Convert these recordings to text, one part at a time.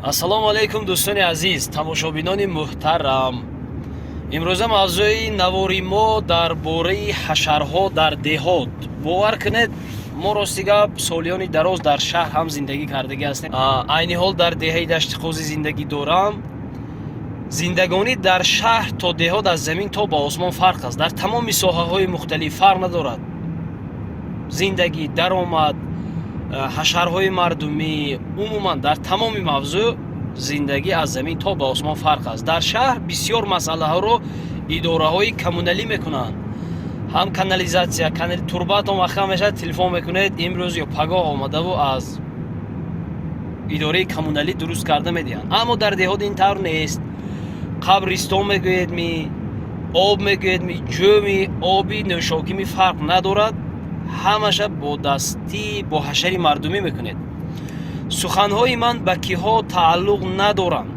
Ассалому алайкум, дӯстони азиз, тамошобинони муҳтарам. Имрӯза мавзӯи навори мо дар бораи ҳашарҳо дар деҳот. Бовар кунед, мо, рости гап, солиёни дароз дар шаҳр ҳам зиндагӣ кардагӣ ҳастем. Айни ҳол дар деҳаи Дашти Қозӣ зиндагӣ дорам. Зиндагонӣ дар шаҳр то деҳот аз замин то ба осмон фарқ аст. Дар тамоми соҳаҳои мухталиф фарқ надорад: зиндагӣ, даромад, ҳашарҳои мардумӣ, умуман дар тамоми мавзӯъ зиндагӣ аз замин то ба осмон фарқ аст. Дар шаҳр бисёр масъалаҳоро идораҳои коммуналӣ мекунанд, ҳам канализация, турбатон вақта мешавад, телефон мекунед, имрӯз ё пагоҳ омадаву аз идораи коммуналӣ дуруст карда медиҳанд. Аммо дар деҳот ин тавр нест. Қабристон мегӯед ми, об мегӯед ми, ҷӯми оби нӯшокими, фарқ надорад, ҳамаша бо дастӣ, бо ҳашари мардумӣ мекунед. Суханҳои ман ба киҳо тааллуқ надоранд?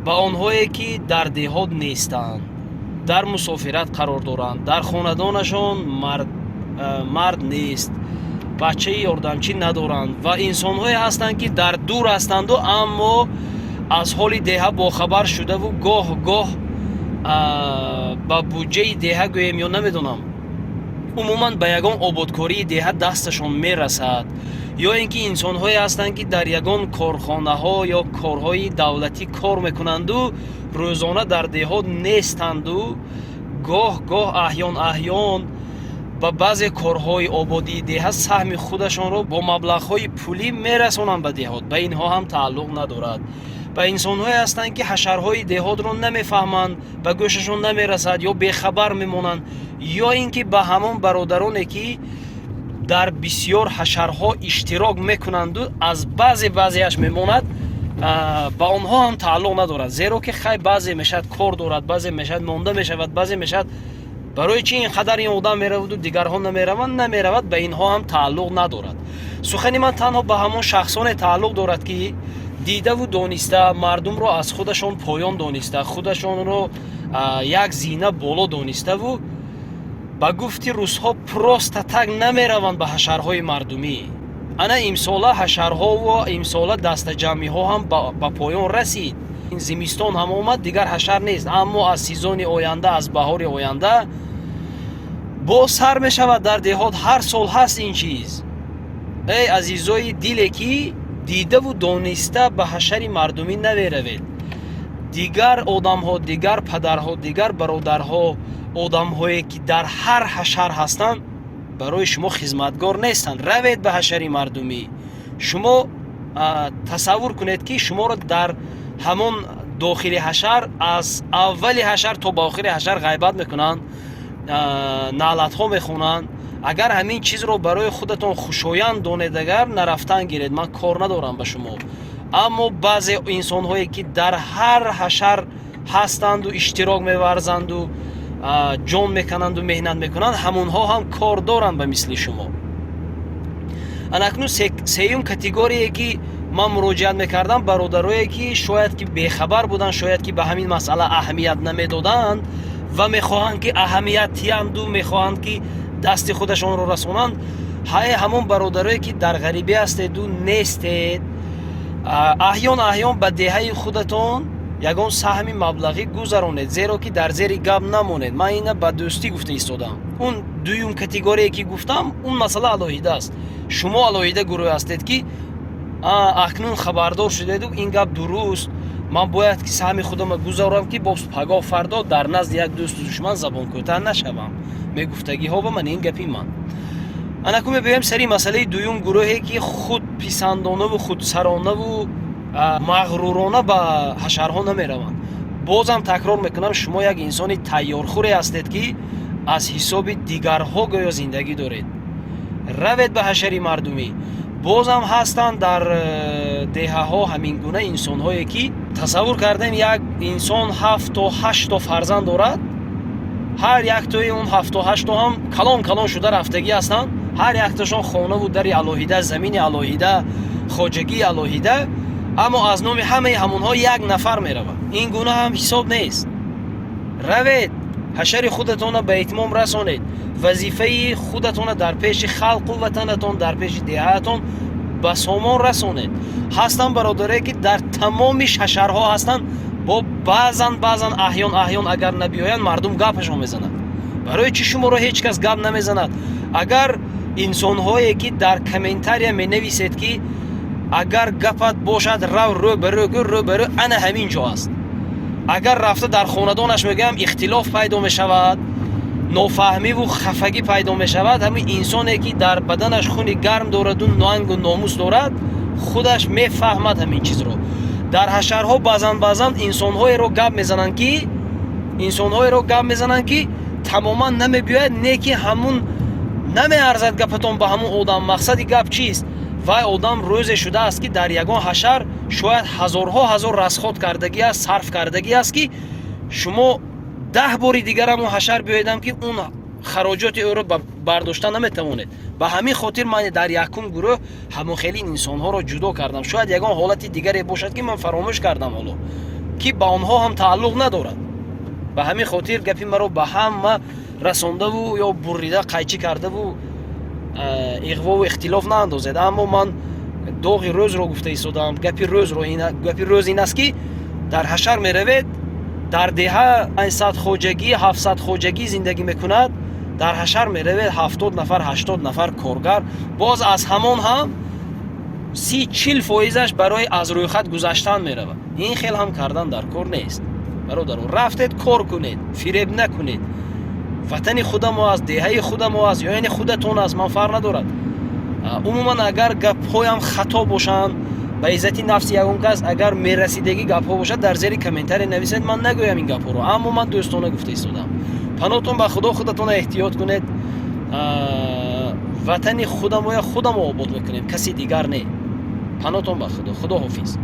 Ба онҳое, ки дар деҳот нестанд, дар мусофират қарор доранд, дар хонадонашон мард нест, бачаи ёрдамчӣ надоранд ва инсонҳое ҳастанд, ки дар дур ҳастанду, аммо аз ҳоли деҳа бохабар шудаву гоҳ гоҳ ба буҷаи деҳа гӯем ё намедонам, умуман ба ягон ободкории деҳа дасташон мерасад, ё ин ки инсонҳое ҳастанд, ки дар ягон корхонаҳо ё корҳои давлатӣ кор мекунанду рӯзона дар деҳот нестанду гоҳ гоҳ, аҳён аҳён ба баъзе корҳои ободии деҳа саҳми худашонро бо маблағҳои пулӣ мерасонанд ба деҳот, ба инҳо ҳам тааллуқ надорад. Ба инсонҳое ҳастанд, ки ҳашарҳои деҳотро намефаҳманд, ба гӯшашон намерасад ё бехабар мемонанд, ё ин ки ба ҳамон бародароне, ки дар бисёр ҳашарҳо иштирок мекунанду аз баъзе баъзеаш мемонад, ба онҳо ҳам тааллуқ надорад, зеро ки хай, баъзе мешавад, кор дорад, баъзе мешавад, монда мешавад, баъзе мешавад, барои чӣ ин қадар ин одам мераваду дигарҳо намераванд, намеравад, ба инҳо ҳам тааллуқ надорад. Сухани ман танҳо ба ҳамон шахсоне тааллуқ дорад, ки дидаву дониста мардумро аз худашон поён дониста, худашонро як зина боло дониставу, ба гуфти русҳо, просто так намераванд ба ҳашарҳои мардумӣ. Ана имсола ҳашарҳову имсола дастаҷамъиҳо ҳам ба поён расид. Зимистон ҳам омад, дигар ҳашар нест, аммо аз сезони оянда, аз баҳори оянда боз сар мешавад. Дар деҳот ҳар сол ҳаст ин чиз. Эй азизои диле, ки дидаву дониста ба ҳашари мардумӣ наверавед, дигар одамҳо, дигар падарҳо, дигар бародарҳо, одамҳое, ки дар ҳар ҳашар ҳастанд, барои шумо хизматгор нестанд. Равед ба ҳашари мардумӣ. Шумо тасаввур кунед, ки шуморо дар ҳамон дохили ҳашар, аз аввали ҳашар то ба охири ҳашар ғайбат мекунанд, наълатҳо мехонанд. Агар ҳамин чизро барои худатон хушоянд донед, агар нарафтан гиред, ман кор надорам ба шумо. Аммо баъзе инсонҳое, ки дар ҳар ҳашар ҳастанду иштирок меварзанду ҷон мекананду меҳнат мекунанд, ҳамонҳо ҳам кор доранд ба мисли шумо. Анакнун сеюм категорие, ки ман муроҷиат мекардам, бародарое, ки шояд ки бехабар буданд, шояд ки ба ҳамин масъала аҳамият намедоданд ва мехоҳанд, ки аҳамият диҳанду мехоҳанд, ки дасти худашонро расонанд. Ҳай, ҳамон бародарое, ки дар ғарибӣ ҳастеду нестед, аҳён аҳён ба деҳаи худатон ягон саҳми маблағӣ гузаронед, зеро ки дар зери гап намонед. Ман ина ба дӯстӣ гуфта истодам. Он дуюм категорие, ки гуфтам, он масъала алоҳида аст. Шумо алоҳида гурӯҳ ҳастед, ки акнун хабардор шудеду ин гап дуруст, ман бояд ки саҳми худамро гузорам, ки боз пагоҳ фардо дар назди як дӯсту душман забонкӯтаҳ нашавам, мегуфтагиҳо ба ман ин гапи ман. Анаку мебиёем сари масъалаи дуюм гурӯҳе, ки худписандонаву худсаронаву мағрурона ба ҳашарҳо намераванд. Бозам такрор мекунам, шумо як инсони тайёрхӯре ҳастед, ки аз ҳисоби дигарҳо гӯё зиндагӣ доред. Равед ба ҳашари мардумӣ. Бозам ҳастанд дар деҳаҳо ҳамин гуна инсонҳое, ки тасаввур кардем, як инсон ҳафто ҳашто фарзанд дорад, ҳар яктои он ҳафто ҳашто ҳам калон калон шуда рафтагӣ ҳастанд, ҳар яктошон хонаву дари алоҳида, замини алоҳида, хоҷагии алоҳида, аммо аз номи ҳамаи ҳамонҳо як нафар меравад. Ин гуна ҳам ҳисоб нест. Равед, ҳашари худатонро ба итмом расонед, вазифаи худатонро дар пеши халқу ватанатон, дар пеши деҳаатон. Ба сомон расонед. Ҳастанд бародаре, ки дар тамоми ҳашарҳо ҳастанд, бо баъзан баъзан, аҳён аҳён агар набиёянд, мардум гапашон мезанад. Барои чӣ шуморо ҳеҷ кас гап намезанад? Агар инсонҳое, ки дар комментария менависед, ки агар гапат бошад, рав, рӯ ба рӯ гӯ, рӯ ба рӯ ана ҳамин ҷо аст. Агар рафта дар хонадонаш мегӯям, ихтилоф пайдо мешавад, нофаҳмиву хафагӣ пайдо мешавад. Ҳамин инсоне, ки дар баданаш хуни гарм дораду нангу номус дорад, худаш мефаҳмад ҳамин чизро. Дар ҳашарҳо баъзан баъзан инсонҳоеро гап мезананд, ки тамоман намебиёяд, не ки ҳамун намеарзад гапатон ба ҳамун одам. Мақсади гап чист? Вай одам рӯзе шудааст, ки дар ягон ҳашар шояд ҳазорҳо ҳазор расход кардагӣ аст, сарф кардагӣ аст, ки шумо 10 бори дигар ҳамон ҳашар биёедам, ки он хароҷоти ӯро бардошта наметавонед. Ба ҳамин хотир ман дар якум гурӯҳ ҳамон хели инсонҳоро ҷудо кардам. Шояд ягон ҳолати дигаре бошад, ки ман фаромӯш кардам ҳоло, ки ба онҳо ҳам тааллуқ надорад. Ба ҳамин хотир гапи маро ба ҳама расондаву ё буррида, қайчӣ кардаву иғвову ихтилоф наандозед. Аммо ман доғи рӯзро гуфта истодаам. Гапи рӯз ин аст, ки дар ҳашар меравед, дар деҳа 500 хоҷагӣ, 700 хоҷагӣ зиндагӣ мекунад, дар ҳашар меравед, 70 нафар, 80 нафар коргар. Боз аз ҳамон ҳам 30-40 фоизаш барои аз рӯйхат гузаштан меравад. Ин хел ҳам кардан дар кор нест, бародаро. Рафтед, кор кунед, фиреб накунед. Ватани худамо аст, деҳаи худамо аст ё яъне худатон аст, ман фарқ надорад. Умуман, агар гапҳоям хато бошанд, ба иззати нафси ягон кас агар мерасидагӣ гапҳо бошад, дар зери комментария нависед, ман нагӯям ин гапҳоро. Аммо ман дӯстона гуфта истодам. Панотон ба Худо, худатона эҳтиёт кунед. Ватани худамоя худамо обод мекунем, каси дигар не. Панотон ба Худо, худо ҳофиз.